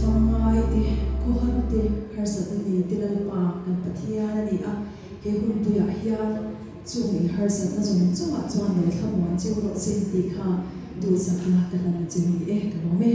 Hmangaihte, khawharte, harsatna neite Lalpa kan Pathian a ni a, he hunpuiah hian chung in harsatna zawng zawngah chuan lo thlamuan cheu rawh se tih kha duhsakna ka hlan a cheu ni e, ka lawm e.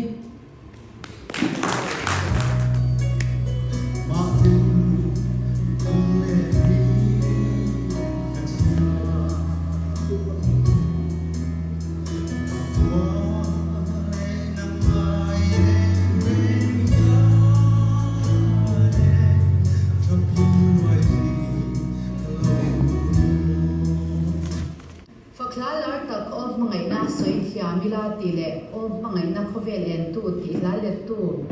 Fakhla lar tak aw hmangaihna sawi thiam ila tih leh aw hmangaihna khawvel entu tih hla lettu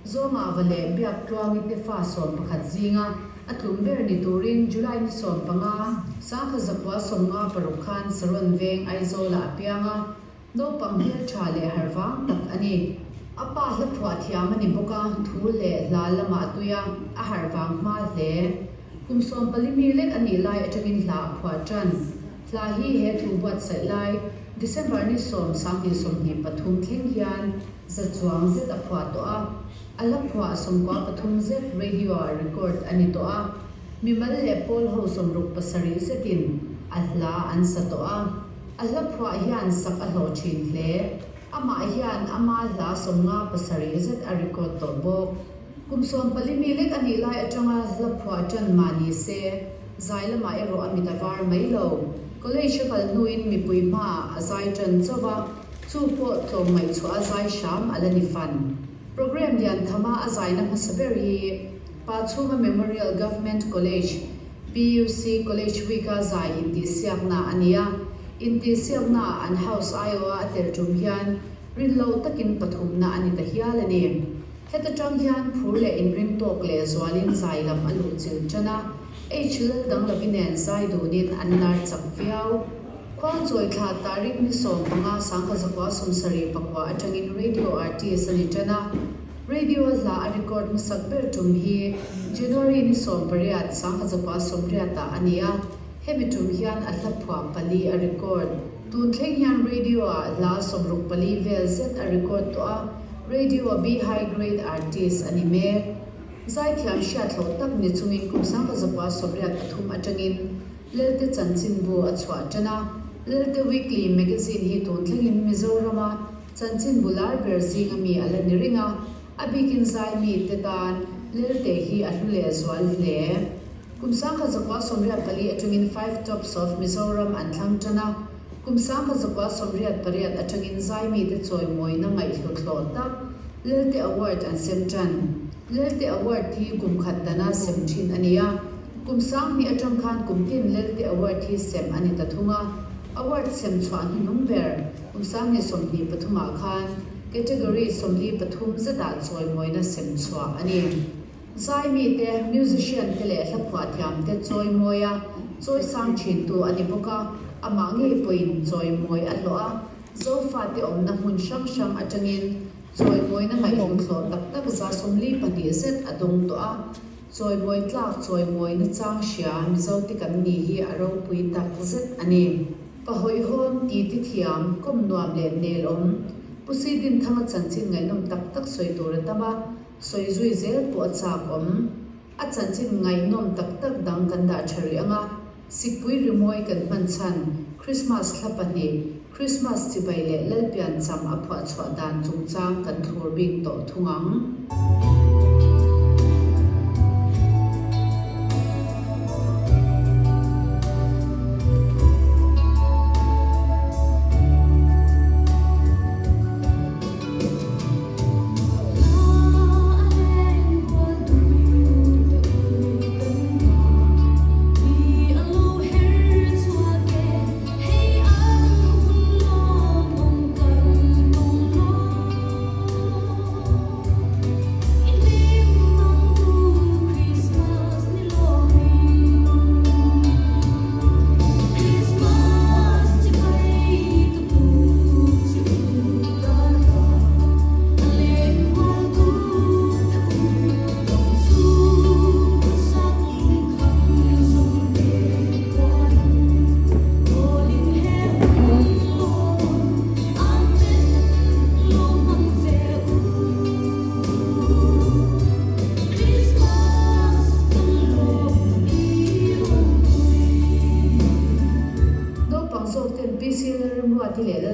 Zawngah va leh Biak Tluangi te fa 11 zinga a tlum ber ni turin July ni 15, 1956 khan Saron Veng Aizawlah a piang a. Naupang hmeltha leh harhvang tak a ni. A pa hla phuah thiam a ni bawk a, thu leh hla lamah a tui a, a harhvang hma hle. Kum 14 mi lek a nih lai atangin hla a phuah tan. Hla hi he thu buatsaih lai December ni 10, 2023 thleng hian za chuang zet a phuah tawh a. A hla phuah 93 zet radio-ah record a ni tawh a. Mimal leh pawl ho 67 zetin a hla an sa tawh a. A hla phuah hian sak a hlawh thin hle. Amah hian ama hla 57 zet a record tawh bawk. Kum 14 mi lek a nih lai atanga hla phuah tan mah ni se, zai lamah erawh a mit a var mai lo. College a kal hnuin mipui hmaah a zai tan chauh a, chu pawh tlawmngaih chhuah a zai hram a la ni fan. Programme lian thama a zaina hmasa ber hi Pachhunga Memorial Government College, PUC College Week-a zai intihsiakna a ni a, intihsiaknaah an house aiawha a tel tum hian rin lo takin pathumna a ni ta hial a ni. Heta tang hian phur leh inring tawk leh zualin zai lam a luh chil tan a, H lal dang lovi nen zai dunin an lar chak viau. Khuangchawi thla tarik ni 15 1979 atangin radio artist a ni tan a. Radio hla a record hmasak ber tum hi January ni 18, 1980 ah a ni a, hemi tum hian a hla phuah pali a record. Tun thleng hian radio ah hla 64 vel zet a record tawh a, radio a B high grade artist a ni mek. Zaithiam hriathlawh tak ni chungin kum 1983 atangin Lelte chanchinbu a chhuah tan a, Lelte Weekly magazine hi tun thlengin Mizorama Chanchin bular ber zinga mi a la ni reng a, a bikin zai mi te tan Lelte hi a hlu leh zual hle. Kum 1984 atangin Five Tops of Mizoram an thlang tan a, kum 1988 atangin zai mi te chawimawina ngaihhlut hlawh tak Lelte Award an sem tan. Lelte Award hi kum khat dana sem thin a ni a, kum 2000 atang khan kum tin Lelte Award hi sem a ni ta thung a, Award sem chhuah hnuhnung ber Kum 2023 ah khan Category 43 zetah chawimawina sem chhuah a ni. Zaimi te, musician te leh hla phuah thiam te chawimawi a, chawi sang thintu a ni bawk a, amah ngei pawhin chawimawi a hlawh a, Zofate awmna hmun hrang hrang atangin chawimawina ngaihhlut hlawh tak tak 42 zet a dawng tawh a, chawimawi tlak chawimawina chang hria Mizote kan ni hi a ropui tak zet a ni. Ka hawihhawm ti ti thiam, kawm nuam leh nel awm. Pu Sidin Thanga chanchin ngaihnawm tak tak sawi tur a tam a, sawi zui zel pawh a chak awm. A chanchin ngaihnawm tak tak dang kan dah tha rih ang a, Sikpui rimawi kan hman chhan, Krismas thla pahnih, Krismas chibai leh Lalpian cham a phuah chhuah dan chungchang kan thlur bik tawh thung ang.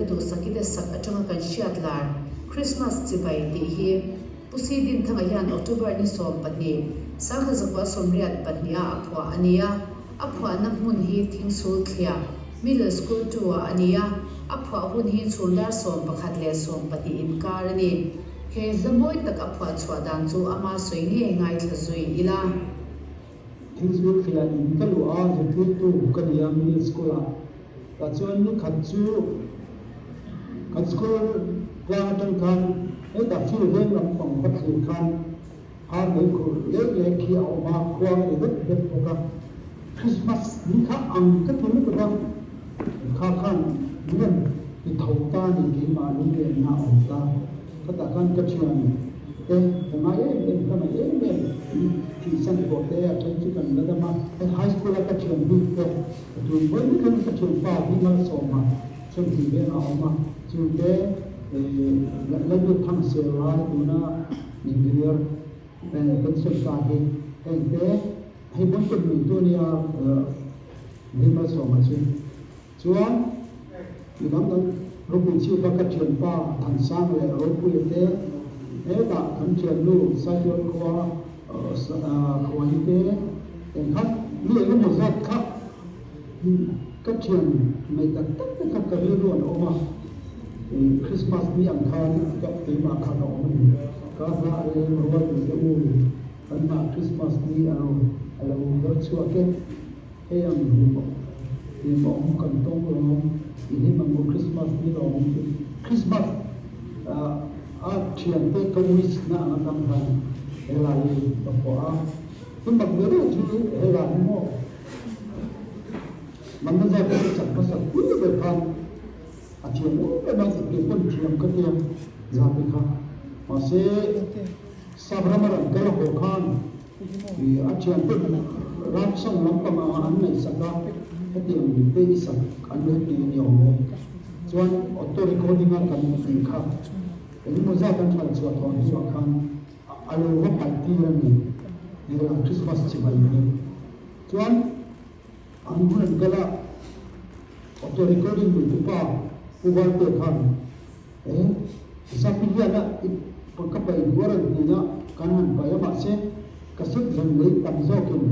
Lalduhsaki te sak atanga kan hriat lar Krismas chibai tih hi Pu Si Dinthanga hian October ni 12, 1982 ah a phuah a ni a. A phuahna hmun hi Thingsul Thliah, Middle School 2 ah a ni a. A phuah hun hi chhun dar 11 leh 12 inkar a ni. He hla mawi tak a phuah chhuah dan chu ama sawi ngei ngaithla zui ila. Thingsul Thliah in ka luh a, zirtirtu ka ni a Middle School ah. Tah chuan ni khat chu kan school tlang atang khan hetah field veng lampang va thlir khan har mei khur lek lek hi a awm a, khuang a ri vek vek bawk a. Christmas ni kha ang ka ti lutuk a, kha khan min ti tho ta ni keimah lunglenna a awm ta. Khatah khan ka thian te ka ngai em em, ka ngaih em em thihsan pawh te a then chu kan la dam a. High school a ka thian bik te ka tun vawi vek hian ka thianpa hi malsawma chawlhni vengah a awm a, chute Lalbiak Thang Sel lai tuna engineer pension ta hi heng te hei Bonton neitu a nia Ni Malsawma chu. Chuan midang dang ropui chhipa ka thianpa Thansang leh Ropuia te hetah kan thiannu Saitual khua Khuahi te engkhat mi eng emaw zat kha ka thian mai tak tak te kha ka rilru an awm a, Christmas ni ang khan ka keimah kha ka awm a ni. Ka hla reng rual duh te u kan mah Christmas ni a lo her chhuak e. Hei ang hlimawm kan tawng lawm i hlim ang u Christmas ni lawm chu Christmas a thiante ka wish na ang atang khan helai hi ka phuah a hlim bak ve deuh chu helai hi maw manna zat ka sak hmasak pui ber khan a thiam em em a kei pawn thiam ka tia zate kha mahse Sabrama ran kal haw khan A thiante rap song lampang anga an ngaihsak a, hetiang te i sak an lo ti a ni awm e. Chuan auto recording a kan tih kha engemaw zat an hran chhuah tawh hnuah khan a lo va paih tir a ni hela Christmas chibai hi. Chuan an hun an kal a, auto recording neitu pa Pu Valte khan E, Zapiliana i ka paih duh a rawn ti a, kan han paih a mahse ka set zan lei tam zawkin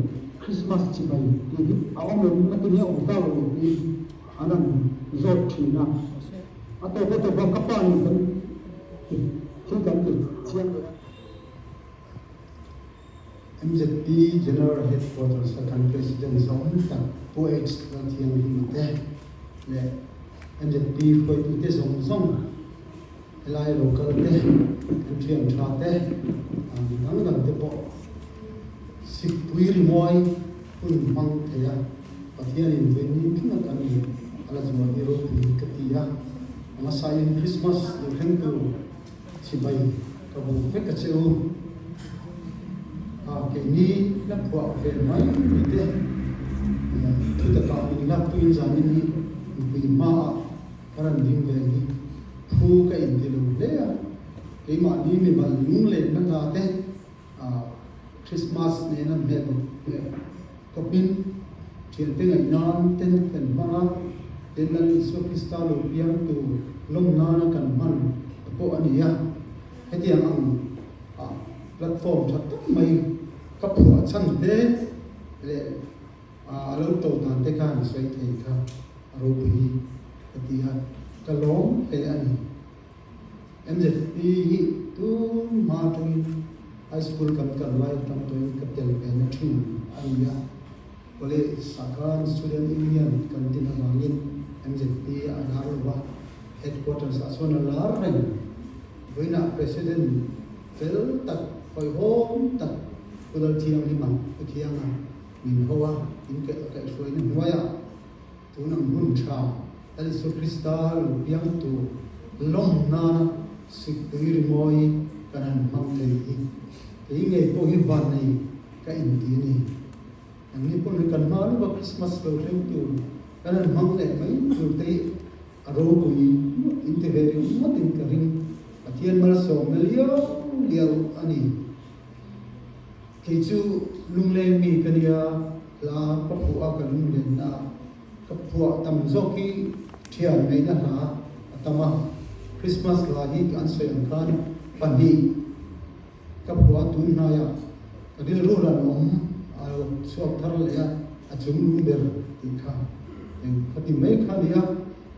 Christmas chibai tih hi a awm em na tinge awm ta lo tih an rawn zawt thin a, a tawp a tawp a ka pa nen kan thil kan ti chiang leh a. MZP General Headquarters a kan President zawng tak Pu H Lalthianghlim te leh MZP hruaitute zawng zawng helai local te kan thian tha te dang dang te pawh Sikpui rimawi hun hmang thei a, Pathianin vawiin thleng a kan leh a la zual hi ropui ka ti a, a hmasain Christmas lo thleng tur Chibai ka bu vek a che u. A keini la phuah ve mai mai te thu takah min lak tuin zanin hi mipui hmaah ka rawn ding ve hi phu ka inti lo hle a, keimahni mimal lunglenna hna te Christmas nena hmeh bawk kawpin thiante ngaih nan ten kan hmang a, tin Lal Isua Krista lo piang tur lawm nana kan hman te pawh a ni a. Hetiang ang platform tha tak mai ka phuah chhan te leh a lo to dan te khan sawi thei kha a ropui ka ti a, ka lawm hle a ni. MZP hi tun hma atangin high school kan kal lai atang tawhin ka tel ve na thin a ni a. College ah khan Student Union kan din avangin MZP a lar lo a, headquarters ah chuan a lar reng. Vawiinah President fel tak, hawihhawm tak Pu Lalthianghlim ah Pu Thianga min ho a, in kaihhruaina hnuaiah Tun ang hun tha Lal Isua Krista lo piang tur lawm nana sikpui rimawi kan han hmang thei hi kei ngei pawh hi vannei ka inti a ni. Nangni pawh hi kan hma lova Krismas lo thleng tur kan han hmang leh mai tur te hi a ropui ngawt inti ve ngawtin ka ring. Pathian malsawmna liau liau a ni. Kei chu lungleng mi ka nia, hla ka phuah a ka lunglenna a ka phuah tam zawk hi thian ngaihna hla a tam a. Christmas hla hi an sawi ang khan pahnih ka phuah a, tun hnaiah ka rilru ran awm a lo chhuak thar leh a, a chung lung ber tih kha eng kha ti mai kha a ni a.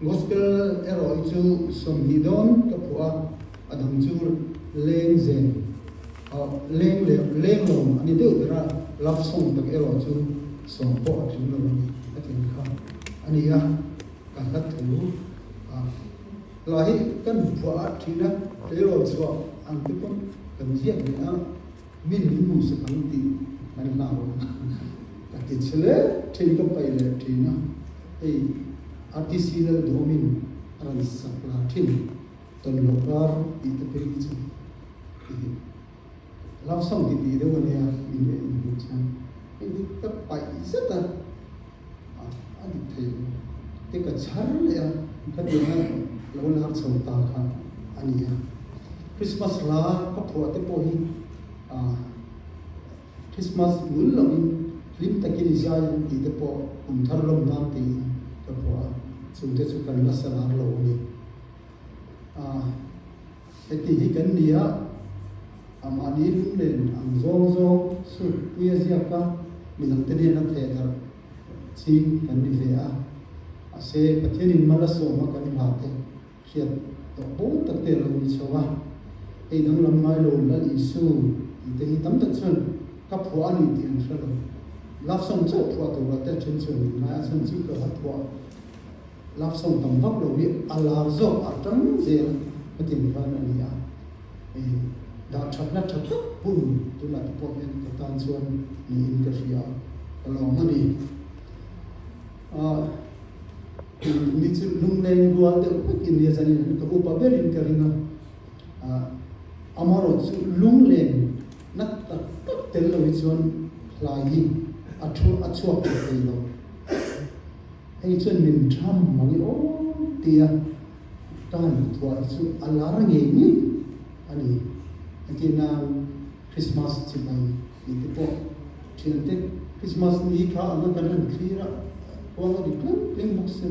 Gospel erawh hi chu 20 dawn ka phuah a, a dang chu leng zen leng leh leng lawm a ni deuh ber a, love song tak erawh chu sawm pawh a tling lo a ni a ti ang kha a ni a, ka hla thu a hla hi kan phuah a thin a, tleirawl chhuah ang te pawh kan ziak leh a, min min hmuhsak ang tih kan hlau a, ka ti chhe leh thin ka paih leh thin a, hei RTC Laldawmin a rawn sak la thin. Tawn loh kar tih te phei hi chu i love song ti tih deuh a nia min leh in hmuh chuan hei hi ka paih zet a, a dik thei lo te ka chhar leh a khatianga lo lar chho ta kha a ni a. Christmas hla ka phuah te pawh hi Christmas bul lovin hlim takin i zai ang tih te pawh kum thar lawm nan tiin ka phuah a, chungte chu kan la salar lo a ni. Heti hi kan ni a, a mahni lunglen ang zawng zawng sut pui a ziak a, midangte hnena theh darh ching kan ni ve a. Mahse, Pathianin mal a sawm a kan hla te hriat tawh bawk tak te a lo ni chho a. Hei danglam ngai lo Lal Isu tih te hi tam tak chuan ka phuah a ni tih an hre lo. Love song chauh phuah turah te a then chuan min ngai a, chhan chu ka hla phuah Love song tam vak lo hi a lar zawk a tang zel a tin khan a ni a, dah thatna tha tak hun tunah te pawh hian ka tan chuan niin ka hria a, ka lawm a ni. Ni chu lungleng rual deuh vek in nia zanin ka upa berin ka ring a, amaherawhchu lungleng na tak tak tel lo hi chuan hlai hi a thu a chhuak tha thei lo. Hei chuan min tham mang i aw tia ka han thuah hi chu a lar ngei ngei a ni. Engtin nan Christmas chibai tih te pawh thiante Christmas ni kha anga kan han thlir a, kuang a ri tlem tlem bawk si,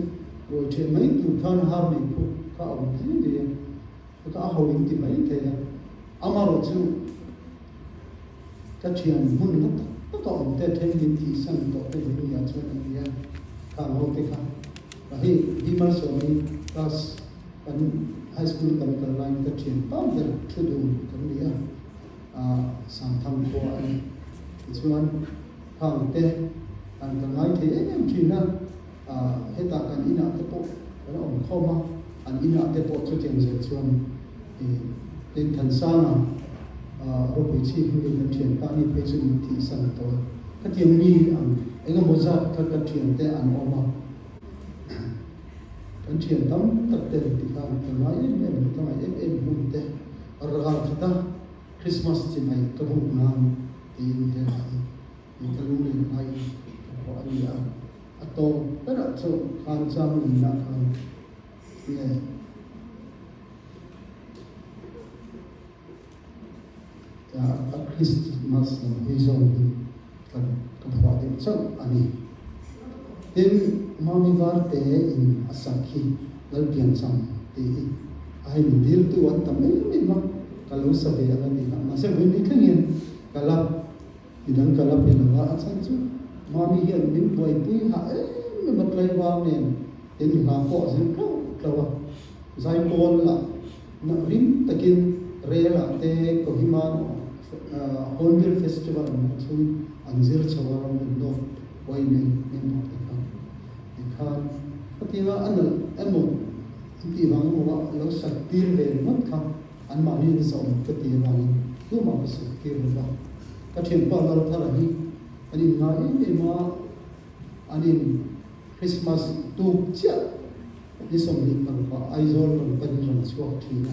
ruai ṭhian mai tur khan har nei pawh kha a awm zing zing a, ka a ho in ti mai thei a, amaherawhchu Ka thian hmun hla tak tak a awm te then min tihsan tawh te vun nia chuan an ni a, khang ho te kha ka hei hi malsawmi class kan high school kan kal laiin ka thian pam ber thu dun kan ni a, ah Sangthang khua a ni. Tichuan khang te kan ka ngai thei em em thin a, ah hetah kan inah te pawh kan awm khawm a, an inah te pawh chutiang zel chuan ih tin Thansanga Ropui chhip hi kan thian ta ni phei chu min thihsan tawh a, khatiang mi ang eng emaw zat kha ka thiante an awm a, kan thian tam tak te ti khan ka ngai em em ka ngai em em hun te ral khat a Christmas chi mai ka buk nan tiin he hla hi min ka lunglen laiin ka phuah a ni a, a tawp berah chu khan chang nunah khan nge. A Christmas lam hawi zawng hi kan ka phuah deuh chauh a ni. Tin, Mami Varte in a sak hi Lalpiancham tih hi a hei min diltu an tam em em a, ka lo sa ve ang a ti kha. Mahse vawiin thleng hian ka la midang ka la pe lo a, a chhan chu Mami hian min buaipui hah em em a tlaivar nen tin hla pawh a zir tlauh tlauh a. Zaipawl lah na rim takin rel ah te Kohima Hornbill Festival an hmuh chhung an zir chho a ram hun dawt huai mai member te khan tikhan khatianga a nalh emaw an tih vang emaw a lo sak tir ve ringawt kha anmahni an zawm ka ti avangin tumah ka sak tir lo va. Ka thianpa Lalthara hi an inngai em em a, an in Christmas tuk chiah Ni 25 ah Aizawl rawn panin rawn chhuak thin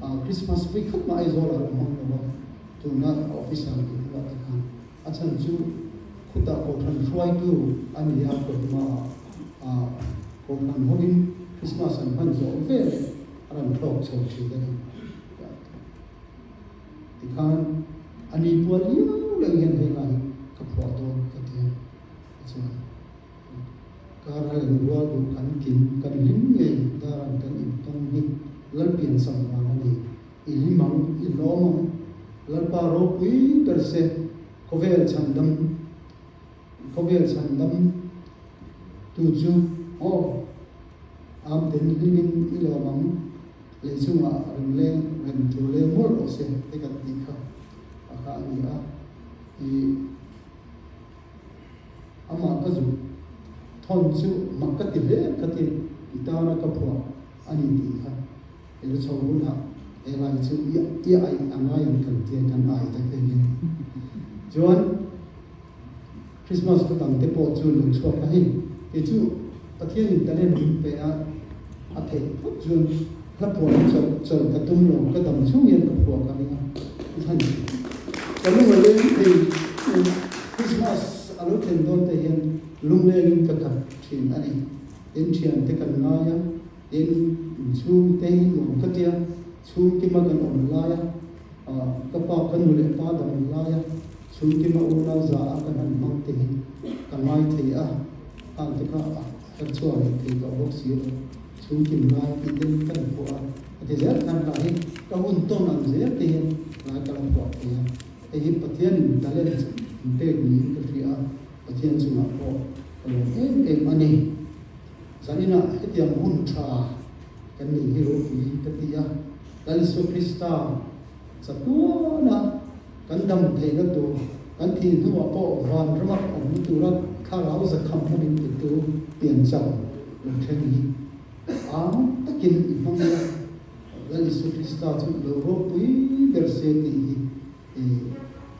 a, Christmas pui khat mah Aizawl ah la hmang lo a, tuna officer tih bulah te khan a chhan chu khutah Kohhran hruaitu a ni a, Kohhima ah Kohhran hovin Christmas an hman zawh veleh a rawn thlawk chho thin a ni. Tikhan a ni pual liau leh hian hei lai hi ka phuah dawn ka ti a, tichuan. Kar a len rual duh kan kim, kan hlim ngei daran kan intawng hi Lalpian cham vang a ni. I hlim ang, i lawm ang. Lalpa ropui ber se, khawvel chhandam, khawvel chhandam tu chu aw, am ten hlimin i lawm ang, lei chungah rem leng, rem thu leng mawlh rawh se te kan tih kha a kha a ni a. I. Amah ka zuk thawn chu mak ka ti hle ka ti, i tana ka phuah a ni tih kha i la chho hunah he lai chu i ai a ngai ang kan tia kan ai ta nghe nghe. Chuan Christmas ka dang te pawh chu lo chhuak a hei kei chu Pathianin talent min pe a, a theih phawt chuan hla phuah hi chawlh chawlh ka tum lo, ka dam chhung hian ka phuah ka ring a, i thlan ka lung a leng thei Christmas a lo thlen dawn te hian lunglengin ka khat thin a ni. Tin thian te kan ngai a, tin inchhung te hi nuam ka tia, chhungkima kan awm lai a, ka pa ka nu leh pa dam lai a, chhungkima unau za a kan han hmang te hi ka ngai thei a, khang te kha a herchhuah leh thei tawh bawk si lo. Chhungkim lai tih te kan phuah a, a ti zel khan lah hi ka hun tawn ang zel te hian lai ka la phuah thei a, hei hi Pathianin talent min pek niin ka hria a, Pathian chungah pawh ka lawm em em a ni. Zaninah hetiang hun tha kan nei hi ropui ka ti a, Lal Isua Krista chatuana kan dam theihna tur, kan thih hnuah pawh van rama awmna tura thlarau zakhamna min titu piancham lo thleng hi ang takin i hmang ila, Lal Isua Krista chu lo ropui ber se tih hi i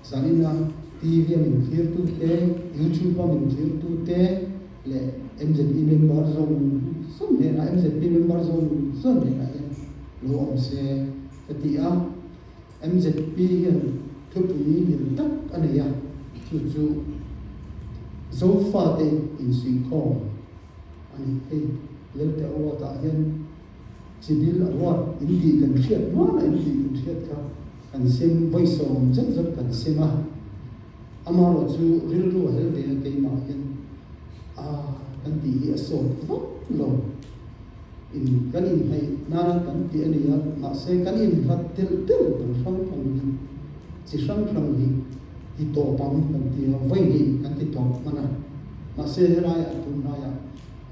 zanina TV a min thlirtu te, YouTube a min thlirtu te leh MZP member zawng zawng hnenah, MZP member zawng zawng hnenah hian lo awm se ka ti a. MZP hian thupui lian tak a nei a, chu chu Zofate insuihkhawm a ni. Hei Lelte Award-ah hian Chibil Award intih kan hriat hmana intih kan hriat kha kan sem vawi sawm zet zet kan sem a, amaherawh chu rilru a hel ve a keimah hian a kan tih hi a sawt vak lo. In kan inhnaih nana kan tih a ni a, mahse kan inhlat telh telh kan hrang hrang hi chi hrang hrang hi ti tawp ang kan ti a, vawi hnih kan ti tawp hman a, mahse helaiah tunlaiah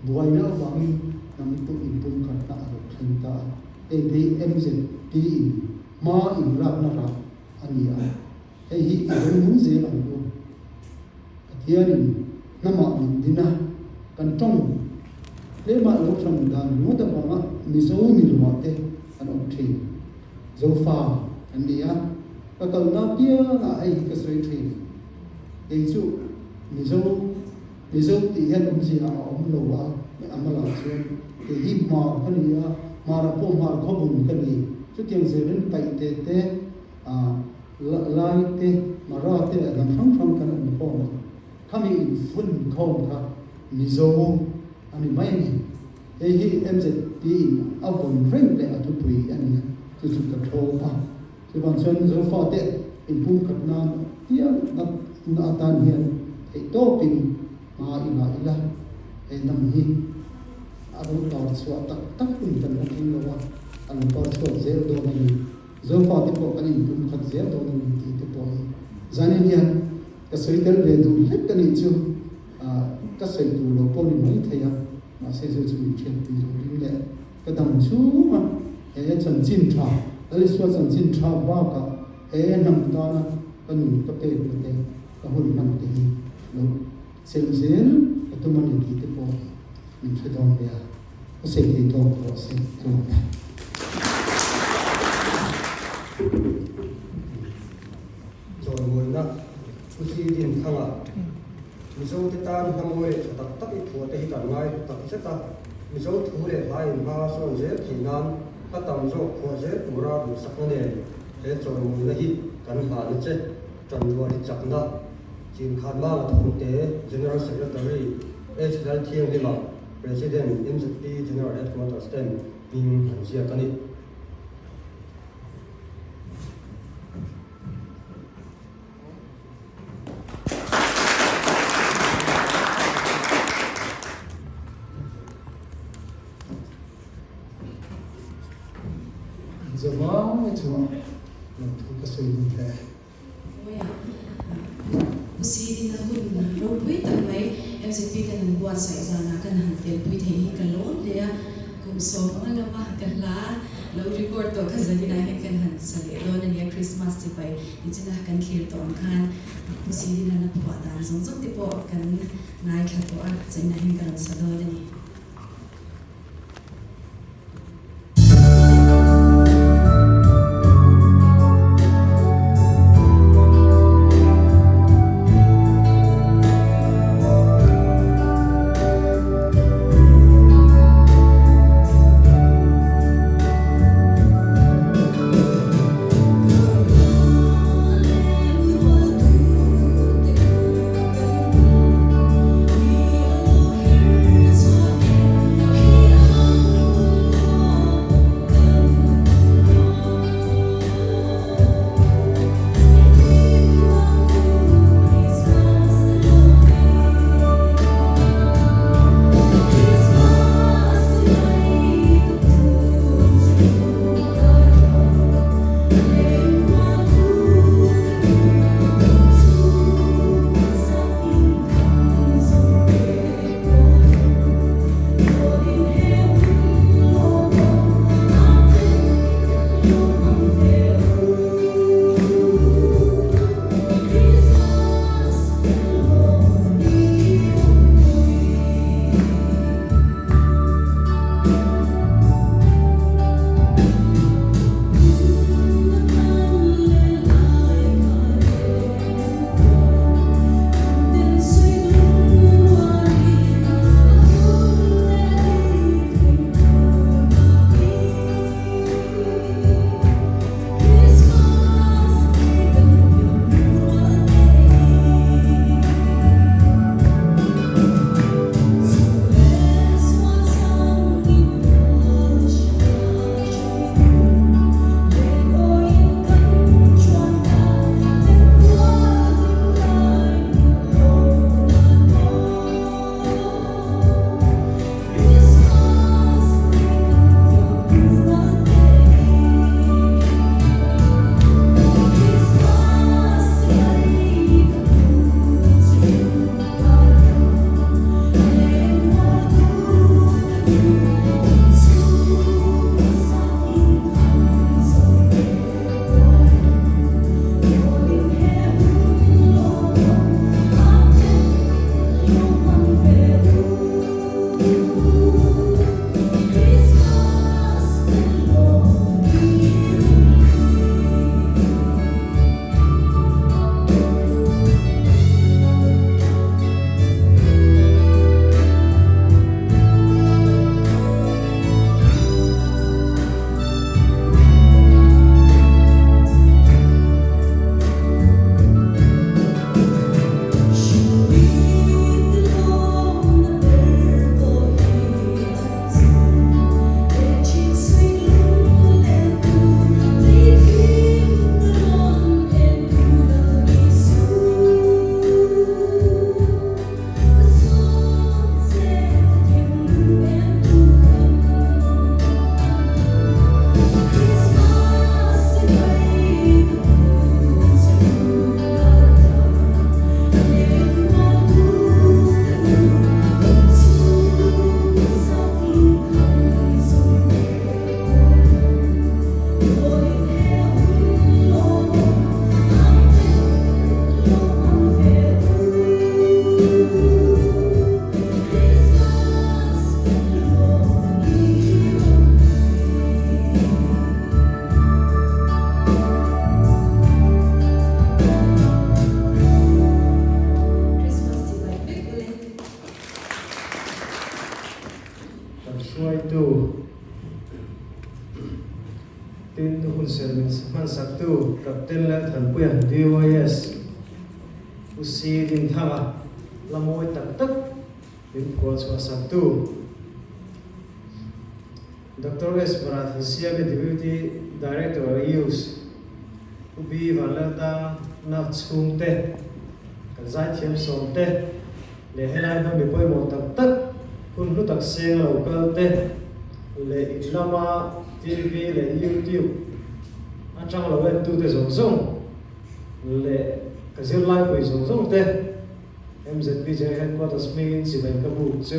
buaina avangin hnam pawh inpumkhatna a lo thleng ta a, hei te hi MZP in hma inlakna rah a ni a, hei hi i rawn nung zel ang u. Pathianin hnamah min din a, kan tawng tlemah lo hran dan ringawt avanga Mizo ni luah te an awm thin. Zofa kan ni a, ka kalna piangah hei hi ka sawi thin. Kei chu Mizo, Mizo tih hian awmzia a awm lo a, a malah chuan kei hi Hmar ka ni a, Hmara pawh Hmar khawbun ka ni. Chutiang zelin paihte te, Lai te, Mara te leh dang hrang hrang kan awm khawm a, khami infun khawm kha Mizo a ni mai a ni. Hei hi MZP in a vawn reng leh a thupui a ni a, chu chu ka thlawp a. Chuvang chuan Zofate inpumkhat nan piang na atan hian theihtawpin hma i ngah ila, he hnam hi a lo par chhuah tak tak hun kan la thleng lo a, a lo par chhuak zel dawn a ni. Zofate pawh kan inpum khat zel dawn a ni tih te pawh hi zanin hian ka sawi tel ve duh hlek a nih chu ka sawi tur lo pawh ni mai thei a, mahse chu chu min hriatpui turin leh ka dam chhung a he chanchin tha, Lal Isua chanchin tha bakah he hnam tana ka nun ka pek na te, ka hun hman te hi lo chelh zel ka tum a ni tih te pawh hi min hre dawn ve a. Ka sawi thei tawk rawh se ka lawm e. Chawimuina Pu Sidin Thanga, Mizote tan hla mawi leh tha tak tak i phuah te hi kan ngai hlu tak zet a, Mizo thu leh hla in hma sawn zel thei nan hla tam zawk phuah zel tura duhsakna nen he chawimuina hi kan hlan a che. Tanruali chakna, Chinkhanmanga Thawngte, General Secretary, H. Lalthianghlima, President, MZP General Headquarters ten hming an ziak a ni. Pu Sidina hun ropui tak mai MZP ten an buatsaih zanah kan han telpui thei hi ka lawm hle a, kum sawmnga lama ka hla lo record tawh kha zaninah hian kan han sa leh dawn a nia, Christmas chipai nichina kan thlir tawh ang khan Pu Sidina na phuah dan zawng zawng te pawh kan ngaithla tawh a, zaninah hian ka rawn sa dawn a ni. Christmas chibai vek ule. Kan hruaitu tin hunserh min hmansaktu Captain Lalthanpuia DYS Pu Si Dinthanga la mawi tak tak min phuah chhuahsaktu Doctor S Bharathansiami Deputy Director Youth Pu B Vanlaltang na chhungte kan zaithiam sawmte leh helai hma mi pawimawh tak tak hun hlu tak seng lo kal te leh in lama TV leh YouTube atang lo entute zawng zawng leh. Ka zirlai pui zawng zawng te MZPJ Headquarters hmingin chibai ka buk chu.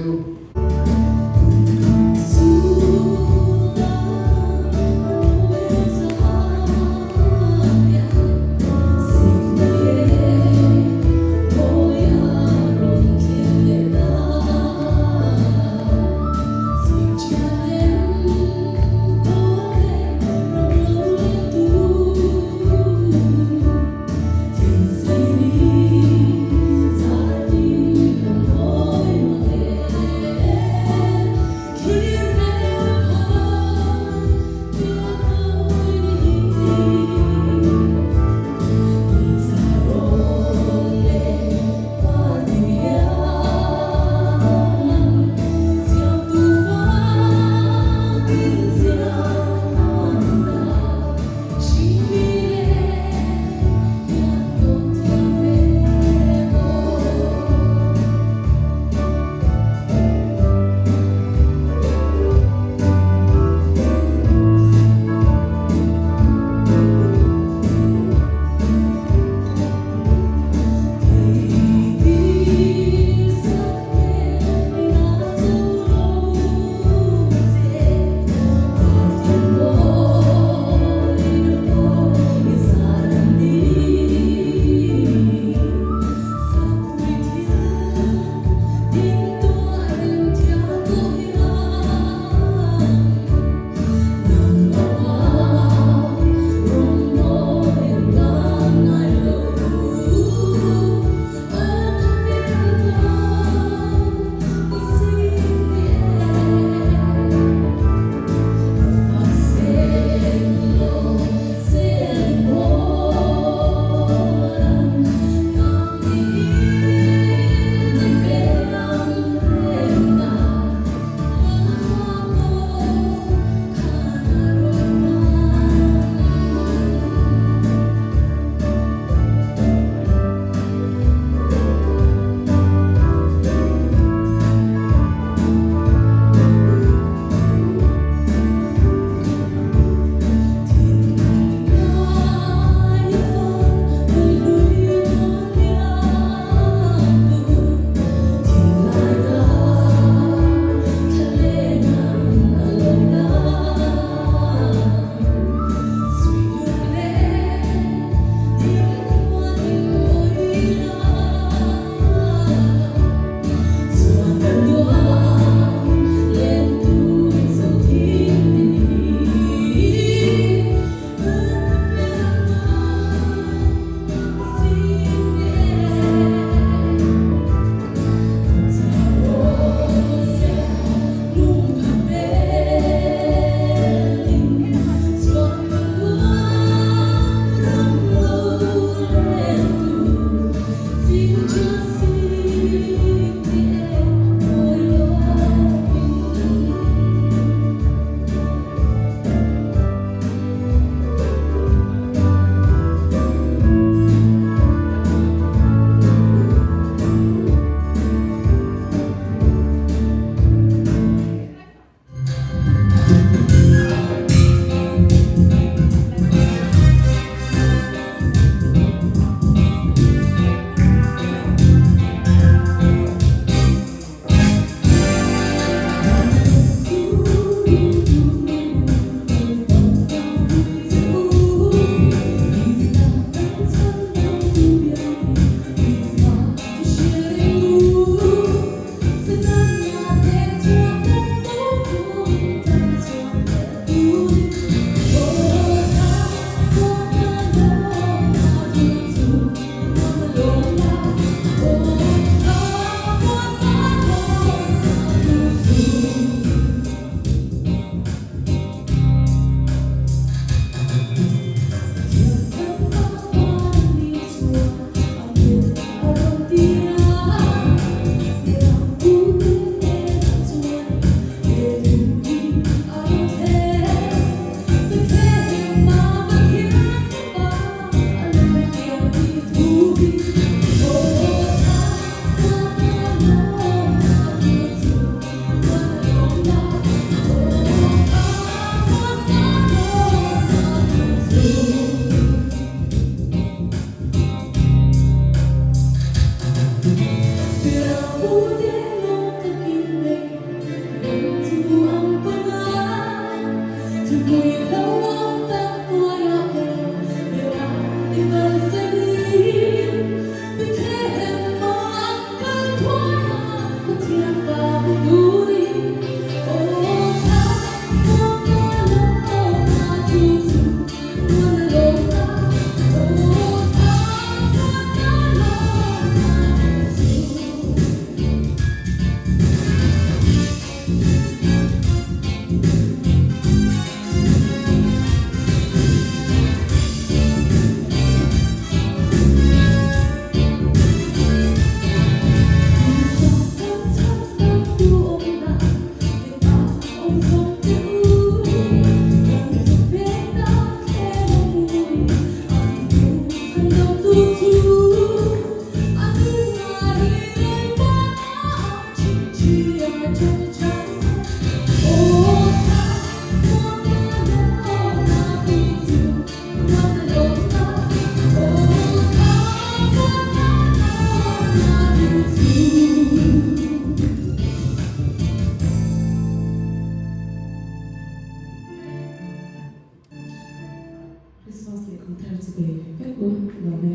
Christmas leh Kumthar chu bei vek u lawm e.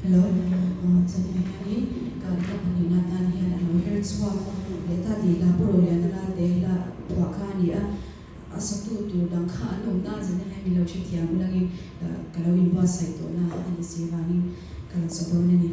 Hello, chuan hei hianin kan ka pahnih atan hian a lo her chhuak leh ta tih hla Pu Roliana Ralte hla phuah kha a ni a, a satu tur dang kha an awm na zan hian min lo hrethiam ulangin ka lo inbuatsaih tawhna a ni si vangin ka rawn sa dawn a ni.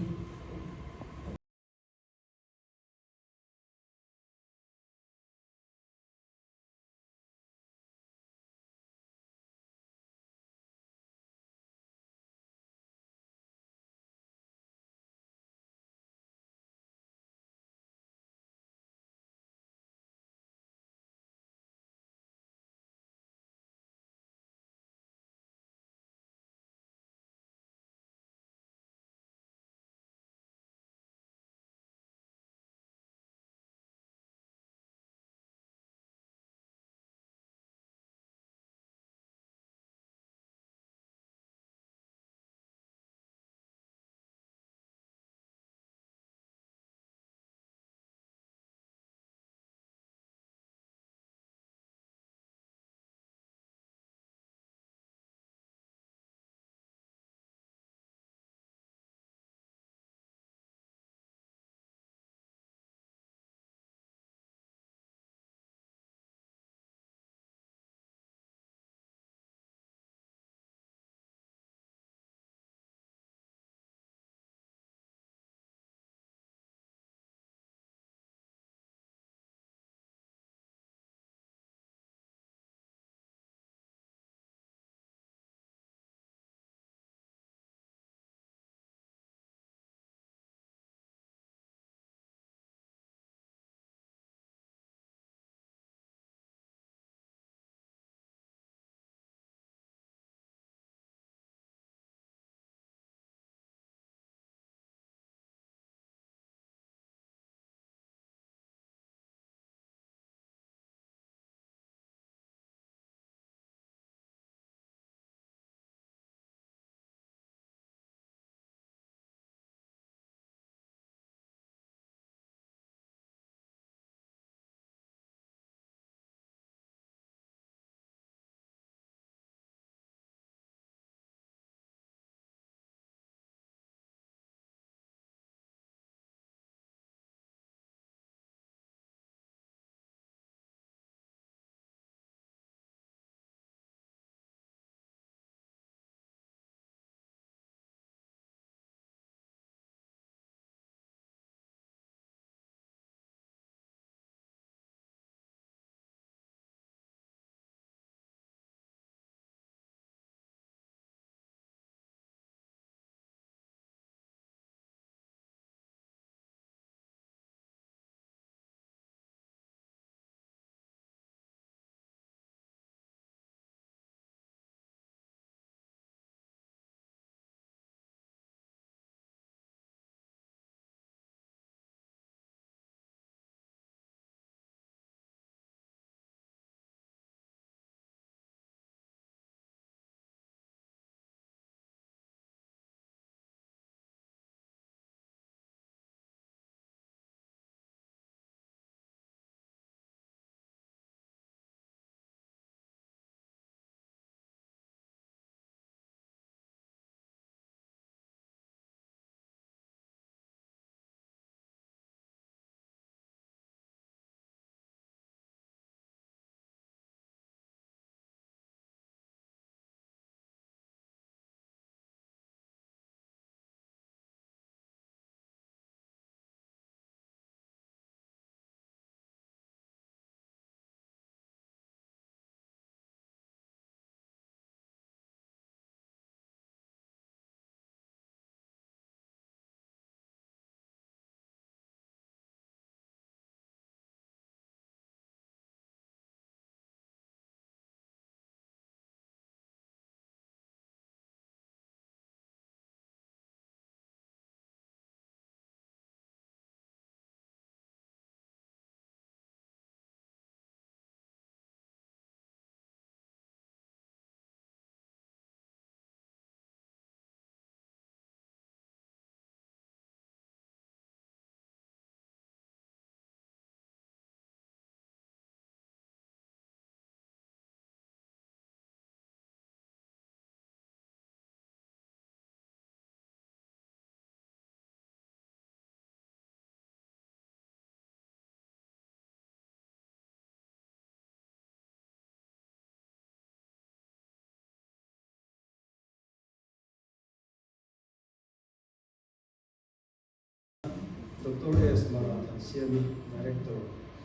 Doctor S. Mara Thansiami, Director,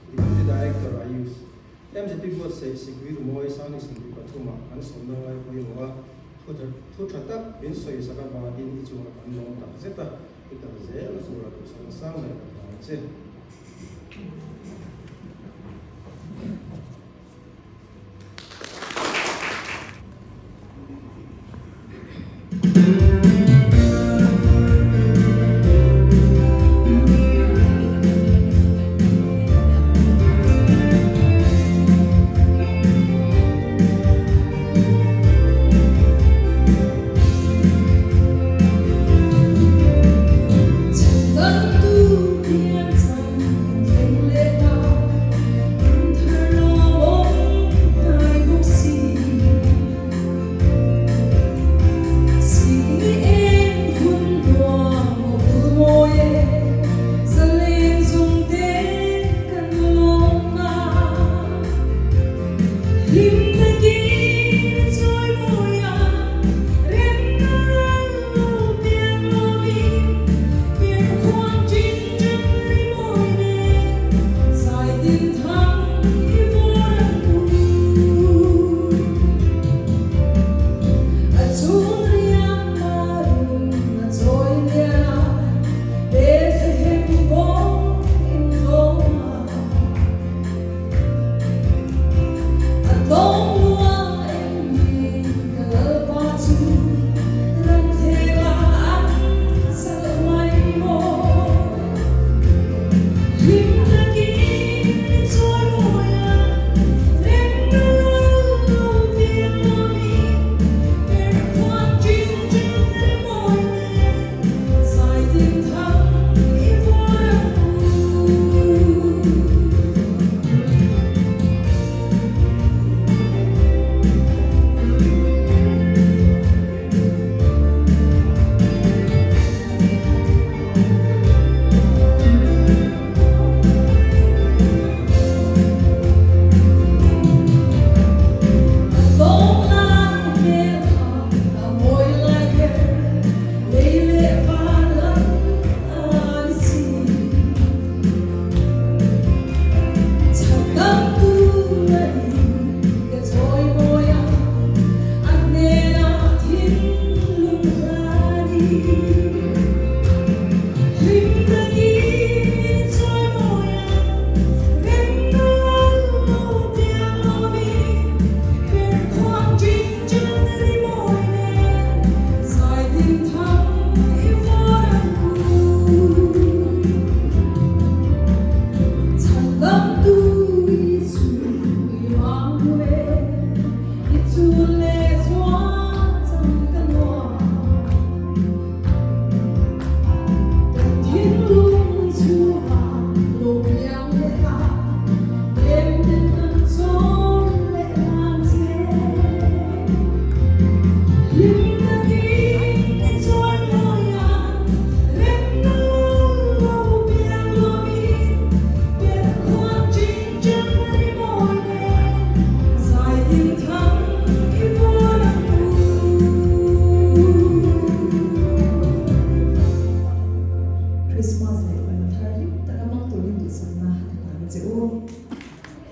Deputy Director, Ayush, MZP buatsaih Sikui Rumawi Sangni 23 ah kan sawmna ngai pawimawh a, thu tha tak min sawisak avangin i chungah kan lawm tak zet a, i kal zel zura duhsakna sang ber kan hlan ang che.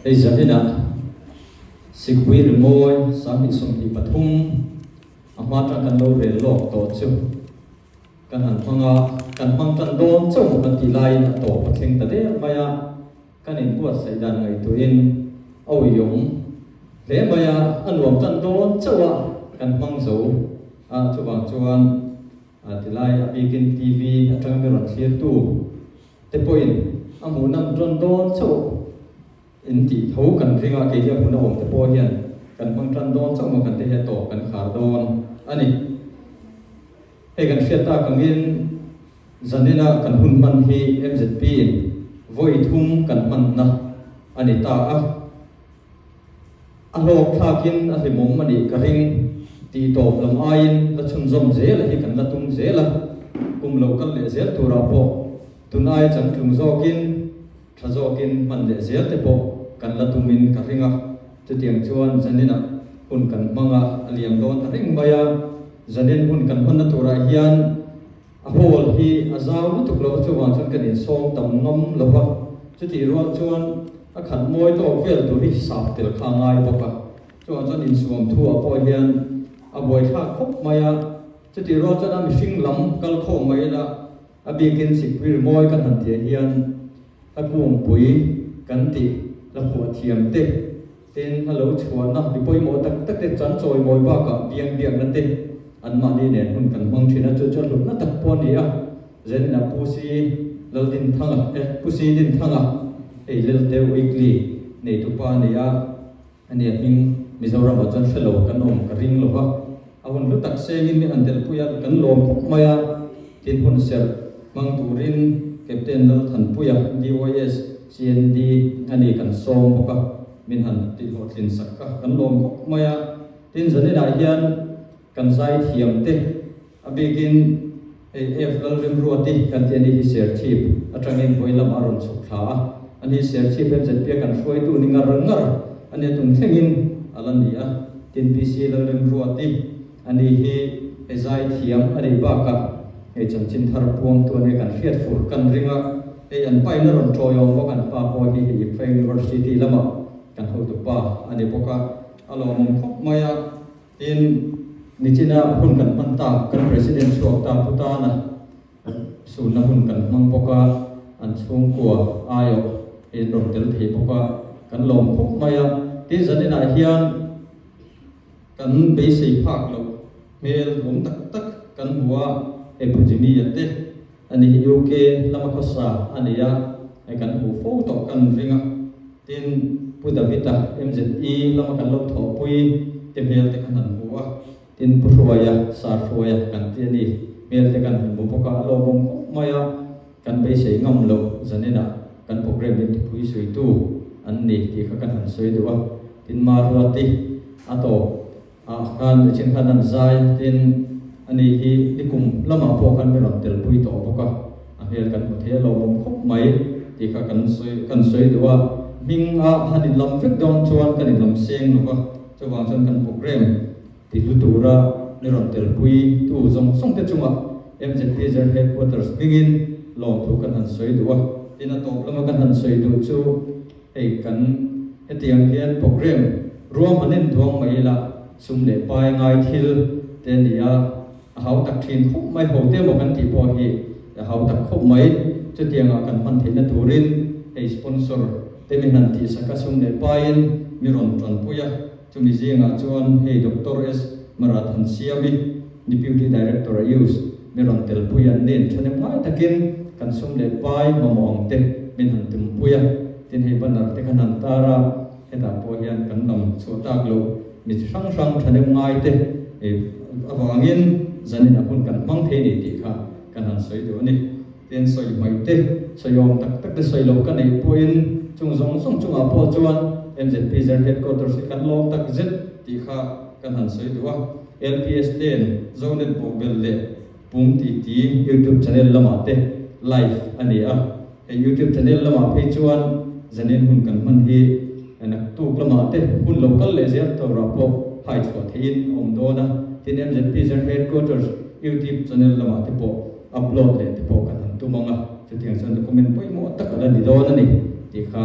Hei zaninah Sikpui rimawi 2023 a hma tang kan lo rel lawk tawh chu kan han hmang a, kan hmang tan dawn chauh kan tih laiin a tawp a thleng ta der mai a. Kan inbuatsaih dan ngaihtuahin a uiawm hle mai a, a nuam tan dawn chauh a kan hmang zo a, chuvang chuan tilai a bikin TV atanga mi rawn thlirtu te pawhin a hmuhnawm tawn dawn chauh in tih tho kan ring a, kei a hmun a awm te pawh hian kan hmang tan dawn chauh maw kan te hi a tawp kan khar dawn a ni. Hei kan hriat tak angin Zanina kan hun hman hi MZP in vawi thum kan hmanna a ni ta a, a hlawk thlakin a hlimawm a nih ka ring tih tawp lam aiin la chhunzawm zel a hi kan la tum zel a, kum lo kal leh zel turah pawh tun ai changtlung zawkin tha zawkin hman leh zel te pawh kan la tumin ka ring a, chutiang chuan Zanina hun kan hmang a, a liam dawn ta reng mai a, Zanin hun kan hmanna turah hian. A hall hi a zau lutuk lo va, chuvang chuan kan insawm tam ngam lo va, chutih rual chuan a khat mawi tawk vel tur hi sap tel kha a ngai bawk a, chuvang chuan insuam thu ah pawh hian a buaithlak khawp mai a, chutih rual chuan a mihring lam kal khawm mai ila a bikin sikpui rimawi kan han tih ah hian hla kungpui kan tih hla phuah thiam te Tin, a lo chhuahna mi pawimawh tak tak te chan chawimawi bakah biang biakna te anmahni nen hun kan hmang thin a, chu chu a hlutna tak pawh a ni a. Zenina Pu Si Laldinthanga, eh, Pu Si Dinthanga, hei Lelte Weekly neitupa a ni a, a nia hming Mizoramah chuan hre lo kan awm ka ring lo va, a hun hlu tak sengin mi han telpui a, kan lawm khawp mai a. Tin, hun serh hmang turin Captain Lalthanpuia, DYS, CND a ni kan sawm bawk a, min han tihhlawhtlin sak kha kan lawm khawp mai a. Tin, zaninah hian kan zai thiam te, a bikin hei F Lalrimruati kan tih a ni hi Serchhip atangin vawi lamah a rawn chhuk thla a, ani Serchhip MZP a kan hruaitu ni ngar ngar a nia tum thlengin a la ni a. Tin, PC Lalrimruati a ni hi hei zai thiam a nih bakah hei chanchin thar puangtu a nia kan hriat fur kan ring a. Hei an pa in a rawn tawiawm bawk, an pa pawh hi hei Ifa University lamah kan hotu pa a ni bawk a, a lawmawm khawp mai a. Tin, nichina hun kan hman tak kan President chhuak ta Pu Tana sunna hun kan hmang bawk a, an chhungkua aiawh hi an rawn tel thei bawk a, kan lawm khawp mai a. Tin, zaninah hian kan beisei phak loh hmel awm tak tak kan hmu a, hei Pu Jimmy-a te, A ni hi UK lama khawsa a ni a, hei kan hmuh fo tawh kan ring a, tin Pu David-a MZE lama kan lo thawhpui te hmel te khan han hmu a, tin Pu Hruaia, Sir Hruaia kan ti a ni, hmel te kan han hmu bawk a, a lawmawm khawp mai a, kan beisei ngam loh zaninah kan programme in tipui suitu an ni tih kha kan han sawi duh a, tin Maruati a tawp. Ah khan mihring khan an zai tin a ni hi nikum lamah pawh khan mi rawn telpui tawh bawk a, a hmel kan hmu thei a lawmawm khawp mai tih kha kan sawi kan sawi duh a, hming a han inlam vek dawn chuan kan inlam seng lo va, chuvang chuan kan programme ti hlu tura mi rawn telpui tu zawng zawng te chungah MZP General Headquarters hmingin lawmthu kan han sawi duh a, tin a tawp lama kan han sawi duh chu. Hei kan hetiang hian programme ruahman en duang mai ila sum leh pai ngai thil te a ni a, a hau tak thin khawp mai, ho te maw kan tih pawh hi a hau tak khawp mai. Chutiangah kan hman theihna turin hei sponsor te min han tihsak a, sum leh paiin mi rawn tanpui a, chumi zingah chuan hei Doctor S Marathansiami, Deputy Director a use mi rawn telpui an nen thahnem ngai takin kan sum leh pai mamawh ang te min han tumpui a, tin hei banner te khan han tar a, hetah pawh hian kan lam chhuah tak loh mi chi hrang hrang thahnem ngai te avangin zanin a hun kan hmang thei ni tih kha kan han sawi duh a ni. Tin sawi hmaih te, sawi awm tak tak te sawi loh ka neih pawhin chung zawng zawng chungah pawh chuan MZP General Headquarters hi kan lawm tak zet tih kha kan han sawi duh a. LPS ten Zonet Bawhbel leh Pum Titi YouTube channel lamah te live a ni a. Hei YouTube channel lamah phei chuan zanin hun kan hman hi naktuk lamah te hun lo kal leh zel turah pawh hai chhuah theihin a awm dawn a. Tin MZP General Headquarters YouTube channel lamah te pawh upload leh te pawh kan han tum ang a, chutiang chuan document pawimawh tak a la ni dawn a ni tih kha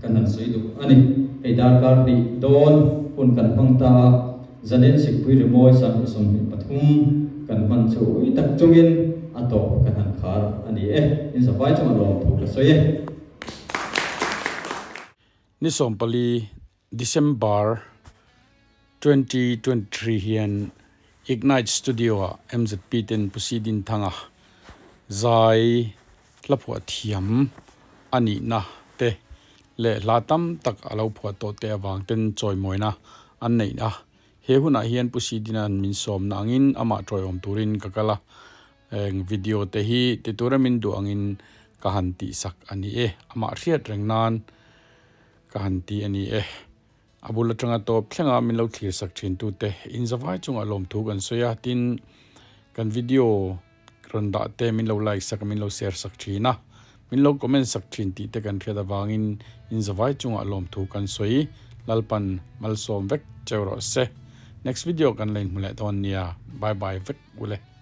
kan han sawi duh a ni. Hei darkar hnih dawn hun kan hmang ta a, Zanin Sikpui Rimawi 2023 kan hman chu ui tak chungin a tawp kan han khar a ni e, in zavai chungah lawmthu ka sawi e. Ni 14 December 2023 hian Ignite Studio ah MZP ten Pu Si Dinthanga zai hla phuah thiam a nihna te leh hla tam tak a lo phuah tawh te avang ten chawimawina an neih a. He hunah hian Pu Si Dina'n min sawmna angin amah tawiawm turin ka kal a, eng video te hi ti tura min duh angin ka han tihsak a ni e. Amah hriat reng nan Ka han ti a ni e. A bul atanga tawp thlenga min lo thlir sak thin tute in zavai chungah lawmthu kan sawi a, tin kan video rawn dah te min lo like sak a, min lo share sak thin a, min lo comment sak thin tih te kan hriat avangin in zavai chungah lawmthu kan sawi. Lalpan malsawm vek cheu rawh se. Next video kan la inhmu leh dawn nia. Bye bye vek ule.